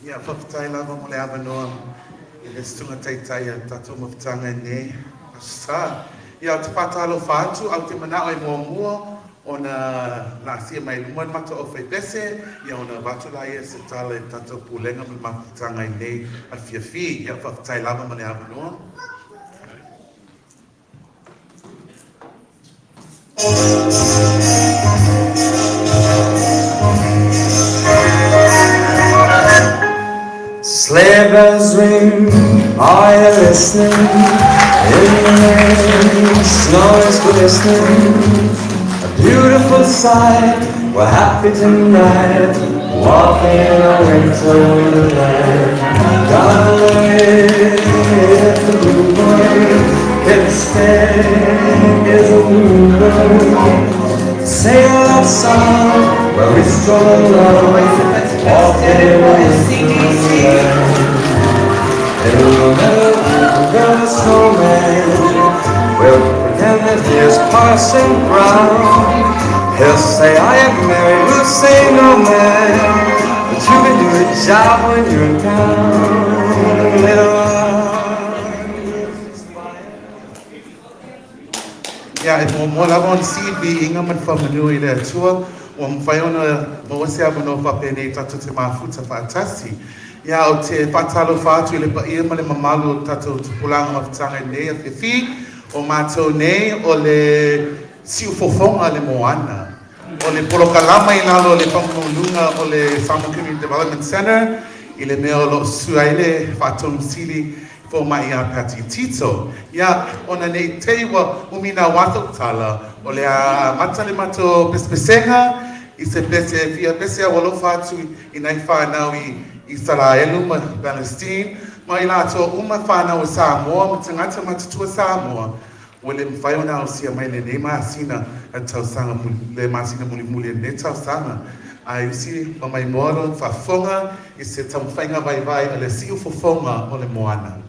Ia, faafetai lava mo le avanoa i le Susuga Taitai a le tatou mafutaga i lenei Aso Sa. Ia, ou te faatalofa atu, ae ou te manao e muamua ona laasia mai i luma le matou aufaipese, ia ona avatu lea o se tala i le tatou pulega ma le mafutaga i lenei afiafi. Ia, faafetai lava mo le avanoa. Sleigh bells ring, are you listening? In the lane, snow is glistening. A beautiful sight, we're happy tonight, walking in a winter wonderland. Gone away is the bluebird, instead is a bluebird. Sing a love song where we stroll along, walking in a winter wonderland. In the meadow, build a snowman. We'll pretend that he is Parson Brown. He'll say, I am married, we'll say, no man. But you can do the job when you're in town. Later on, Ia, e muamua lava ona sii le viiga ma le faamanu i le Atua ua mafai ona maua se avanoa faapenei tatou te mafuta faatasi. Ia, ou te faatalofa atu i le paia ma le mamalu o le tatou tupulaga mafutaga i lenei afiafi. O matou nei o le Siufofoga le Moana. O le polokalama i lalo o le faamaunuga o le Samoa Community Development Center i le mea o lo o susu ai le Faatonu Sili Fomai ia Patty Tito. Ia, ona ne i te i ua umi naua sa'u tala, o le a amata le matou pesepesega i se pese e fia pese aualofa atu i nai fanau i Isaraelu ma Palestine ma i latou uma fanau a Samoa ma tagata matutua Samoa ua le mafai ona ausia mai lenei masina a le tausaga le masina mulimuli o lenei tausaga. Ae usi ma maimoa lou faafofoga i se taumafaiga vaivai a le Siufofoga o le Moana.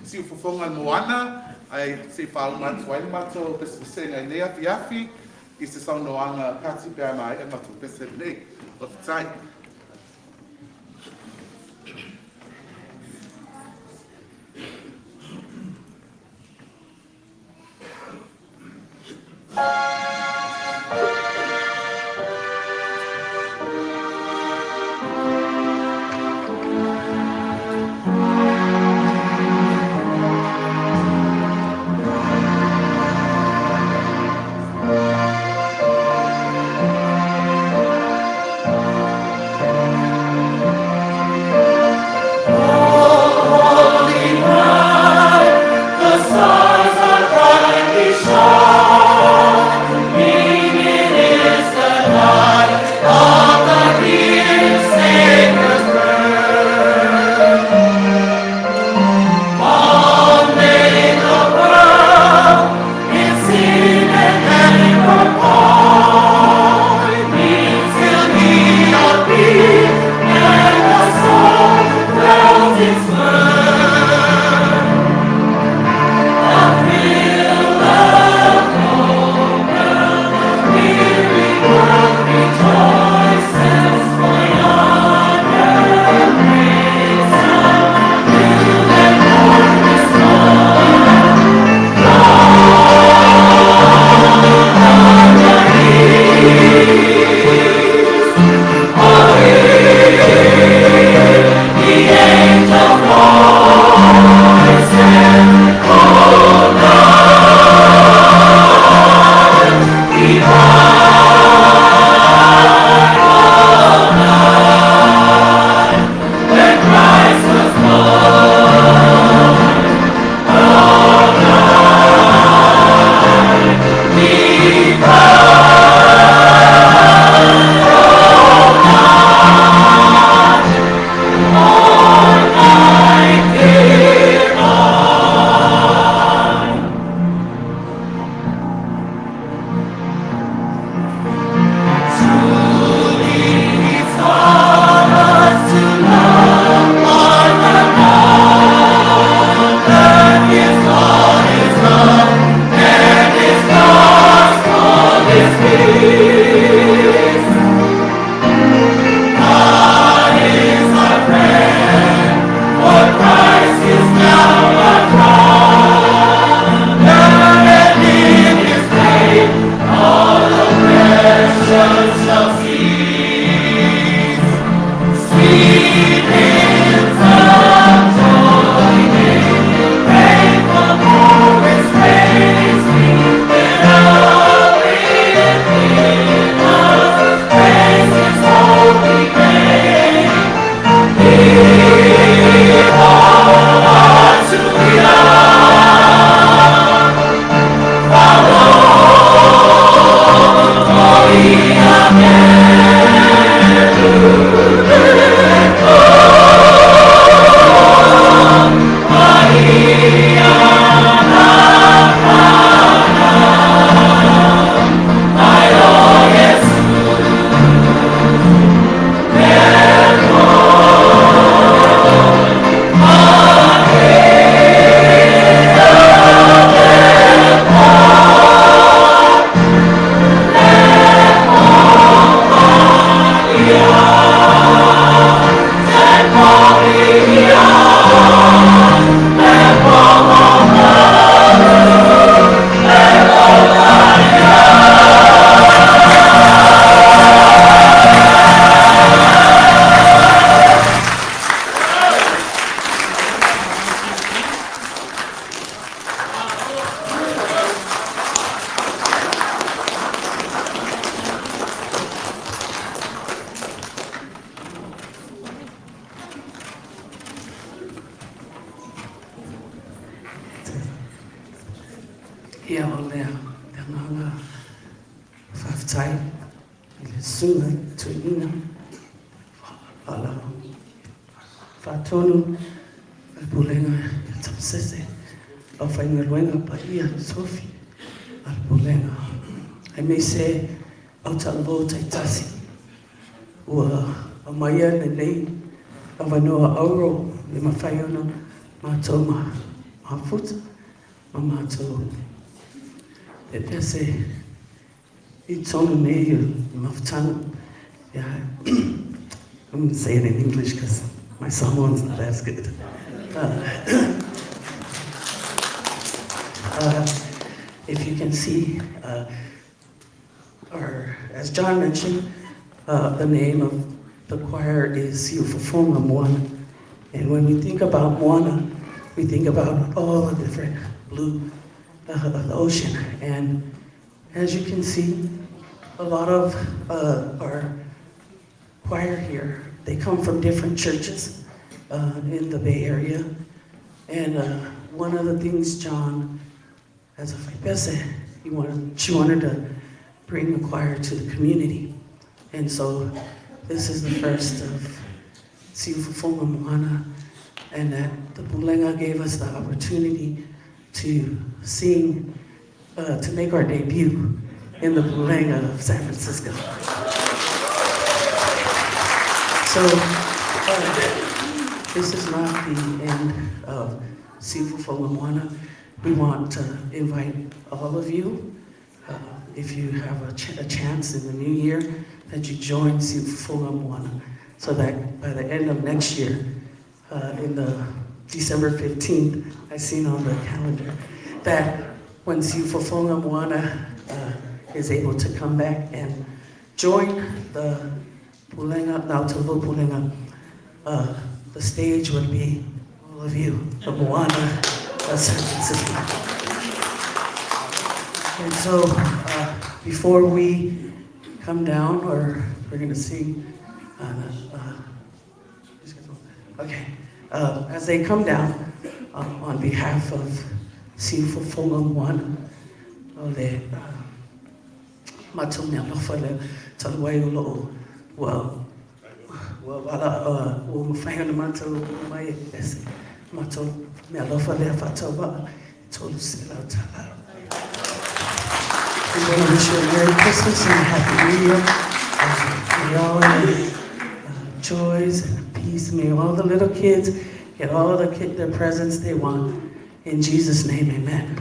Siufofoga le moana ae se i faauma atu ai le matou pesepesega i lenei afiafi i se saunoaga Pati pe a maea matou pese lenei. Faafetai. Ia o le agaga faafetai i le susuga i le toeaina faatonu a le pulega ia Tamasese, le aufaigaluega paia tofi a le pulega, aemaise au talavou taitasi ua aumaia lenei avanoa auro e mafai ona matou mafuta ma matou pepese i totonu nei o le mafutaga. Yeah, I'm going to say it in English because my Samoan's not as good. If you can see, or as John mentioned, the name of the choir is Siufofoga Moana. And when we think about Moana, we think about all the different blue of the ocean. And as you can see, a lot of our choir here, they come from different churches in the Bay Area. And one of the things John, as a faipese, she wanted to bring the choir to the community. And so this is the first of Siufofoga Moana, and that the Pulega gave us the opportunity to sing, to make our debut in the Pulega of San Francisco. So this is not the end of Siufofoga Moana. We want to invite all of you, if you have a chance in the new year, that you join Siufofoga Moana, so that by the end of next year, in the December 15th, I seen on the calendar, that when Siufofoga Moana is able to come back and join the Pulega, Nautalavou Pulega, the stage would be all of you, the Moana of San Francisco. And so before we come down, or we're gonna sing, okay, as they come down, on behalf of Siufofoga Moana, o le matou meaalofa lea talu ai o loo ua wala ua mafai ona matou mai e pese matou meaalofa lea faatauvaa $300. We want to wish you a Merry Christmas and a Happy New Year. May all your joys and peace. May all the little kids get all their presents they want. In Jesus' name, amen.